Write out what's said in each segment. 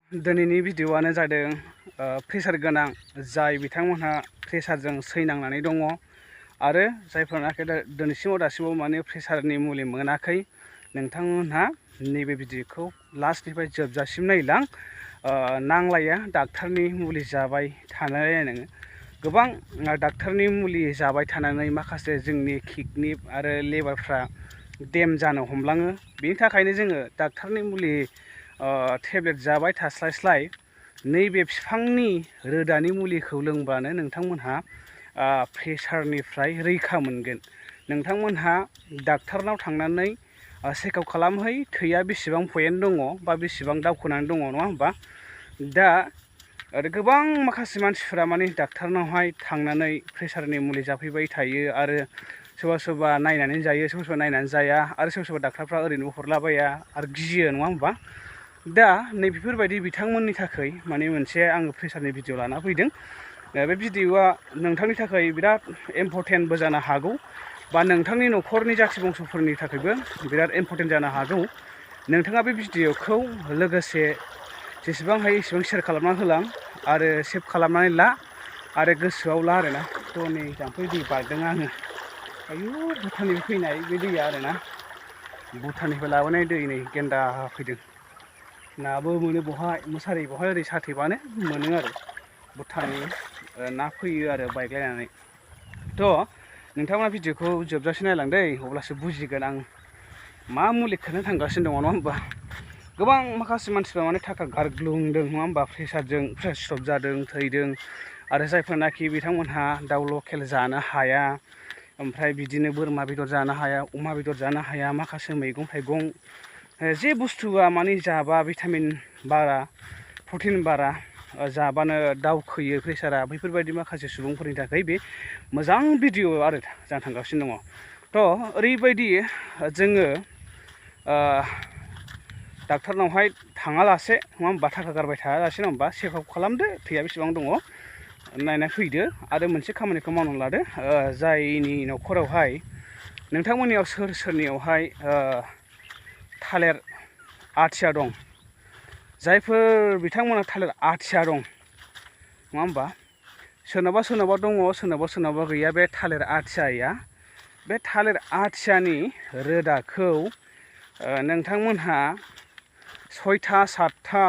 दिनैनि भिडिअ'आनो जादों प्रेसार गोनां जाय बिथांमोनहा प्रेसारजों सैनांनानै दङ आरो जायफोरनाखि दिनैसिमाव दासिमाव माने प्रेसारनि मुलि मोनाखै नोंथांमोनहा नैबे भिडिअ'खौ लास्टनिफ्राय जोबजासिम नायलां नांलाया डाक्टारनि मुलि जाबाय थानाया नोङो गोबां डाक्टारनि मुलि जाबाय थानानै माखासे जोंनि किडनि आरो लिभारफ्रा डेम जानो हमलाङो बेनि थाखायनो जोङो डाक्टारनि मुलि टेब्लेट जाबाय थास्लायस्लाय नैबे बिफांनि रोदानि मुलिखौ लोंबानो नोंथांमोनहा प्रेसारनिफ्राय रैखा मोनगोन। नोंथांमोनहा डाक्टारनाव थांनानै चेकआप खालामहै थैया बेसेबां पइन्ट दङ बा बेसेबां दावखोनानै दङ नङा होमबा। दा आरो गोबां माखासे मानसिफोरा माने डाक्टारनावहाय थांनानै प्रेसारनि मुलि जाफैबाय थायो आरो सोरबा सोरबा नायनानै जायो सोरबा सोरबा नायनानै जाया आरो सोरबा सोरबा डाक्टारफ्रा ओरैनो हरलाबाया आरो गियो नङा होमबा। दा नैबेफोरबायदि बिथांमोननि थाखाय माने मोनसे आङो प्रेसारनि भिडिअ लाना फैदों। बे भिडिअआ नोंथांनि थाखाय बिराद इम्परटेन्टबो जानो हागौ बा नोंथांनि न'खरनि जाथि बंस'फोरनि थाखायबो बिराद इम्परटेन्ट जानो हागौ। नोंथाङा बे भिडिअखौ लोगोसे जेसेबां हायो एसेबां शेयार खालामना होलां आरो सेभ खालामनानै ला आरो गोसोआव ला आरोना। थ' नै जाम्फै दै बारदों आङो आयु भुटाननिफ्राय फैनाय बे दैया आरोना भुटाननिफ्राय लाबोनाय दै नै गेन्दा फैदों। नाबो मोनो बहाय मुसारि बहाय ओरै साथेबानो मोनो आरो भुटाननि ना फैयो आरो बायग्लायनानै। थ' नोंथांमोना भिडिअखौ जोबजासे नायलां दै अब्लासो बुजिगोन आं मा मुलि खोन्थानो थांगासिनो दङ नङा होमबा। गोबां माखासे मानसिफ्रा माने थाखा गारग्लुंदों नङा होमबा प्रेसारजों प्रेसार स्ट्रक जादों थैदों आरो जायफोरनाखि बिथांमोनहा दाउ लकेल जानो हाया ओमफ्राय बिदिनो बोरमा बेदर जानो हाया अमा बेदर जानो हाया माखासे मैगं थाइगं जे बुस्थुआ माने जाबा भिटामिन बारा प्रटिन बारा जाबानो दावखोयो प्रेसारा बैफोरबायदि माखासे सुबुंफोरनि थाखाय बे मोजां भिडिअ आरो जानो थांगासिनो दङ। थ' ओरैबायदि जोङो डाक्टारनावहाय थाङालासे नङा होमबा थाखा गारबाय थायालासे नङा होमबा चेकआप खालामदो थैया बेसेबां दङ नायना फैदो आरो मोनसे खामानिखौ मावनानै लादो जायनि न'खरावहाय नोंथांमोननियाव सोरनियावहाय थालिर आथिया दं जायफोर बिथांमोना थालिर आथिया दं नङा होमबा सोरनाबा सोरनाबा दङ सोरनाबा सोरनाबा गैया बे थालिर आथियाया बे थालिर आथियानि रोदाखौ नोंथांमोनहा 6टा 7टा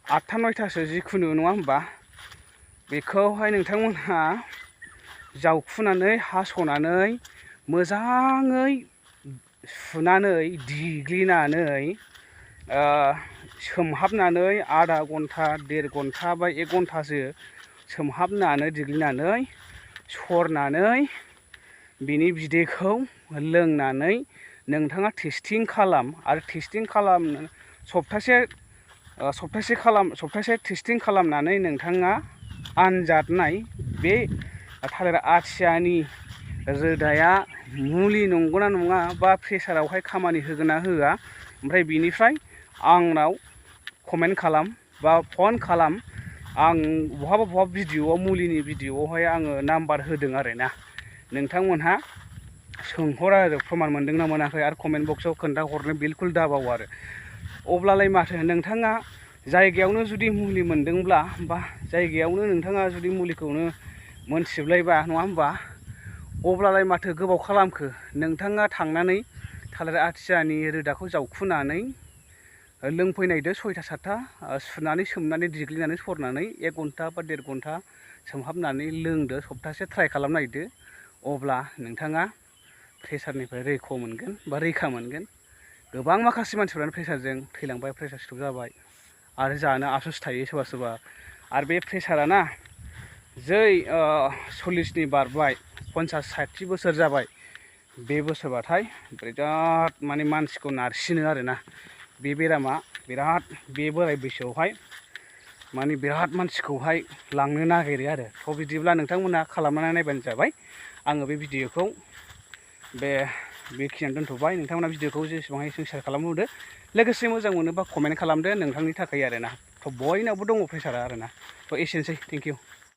8टा 9टासो जिखुनु नङा होमबा बेखौहाय नोंथांमोनहा जावखुनानै हास'नानै मोजाङै सुनानै देग्लिनानै सोमहाबनानै आधा घन्टा 1.5 घन्टा बा 1 घन्टासो सोमहाबनानै देग्लिनानै सरनानै बिनि बिदैखौ लोंनानै नोंथाङा टेस्टिं खालाम आरो टेस्टिं खालामनो सप्तासे टेस्टिं खालामनानै नोंथाङा आनजाद नाय बे थालिर आथियानि रोदाया मुलि नंगौना नङा बा प्रेसारावहाय खामानि होगोन ना होआ ओमफ्राय बिनिफ्राय आंनाव कमेन्ट खालाम बा फन खालाम। आं बहाबा भिडिअआव मुलिनि भिडिअआवहाय आङो नाम्बार होदों आरोना नोंथांमोनहा सोंहर आरो प्रमान मोनदोंना मोनाखै आरो कमेन्ट बक्सआव खोन्थाहरनो बिलकुल दाबाव आरो अब्लालाय माथो नोंथाङा जायगायावनो जुदि मुलि मोनदोंब्ला बा जायगायावनो नोंथाङा जुदि मुलिखौनो मोनथिजोबलायबा नङा होमबा अब्लालाय माथो गोबाव खालामखो नोंथाङा थांनानै थालिर आथियानि रोदाखौ जावखुनानै लोंफैनायदो 6टा 7टा सुनानै सोमनानै देग्लिनानै सरनानै 1 घन्टा बा 1.5 घन्टा सोमहाबनानै लोंदो सप्तासे ट्राइ खालामनायदो अब्ला नोंथाङा प्रेसारनिफ्राय रैखा मोनगोन। गोबां माखासे मानसिफ्रानो प्रेसारजों थैलांबाय प्रेसार स्ट्रक जाबाय आरो जानो आफसोस थायो सोरबा सोरबा आरो बे प्रेसारा ना जै 40नि बारबाय 50-60 बोसोर जाबाय बे बोसोरबाथाय बिराद माने मानसिखौ नारसिनो आरोना बे बेरामा बिराद बे बोराय बैसोआवहाय माने बिराद मानसिखौहाय लांनो नागिरो आरो। थ' बिदिब्ला नोंथांमोना खालामनानै नायबानो जाबाय। आङो बे भिडिअखौ बेखिनियाव दोनथ'बाय। नोंथांमोना भिडिअखौ जेसेबां हायो शेयार खालामहरदो लोगोसे मोजां मोनोबा कमेन्ट खालामदो नोंथांनि थाखाय आरोना। थ' बयनावबो दङ प्रेसारा आरोना। थ' एसेनोसै थेंक इउ।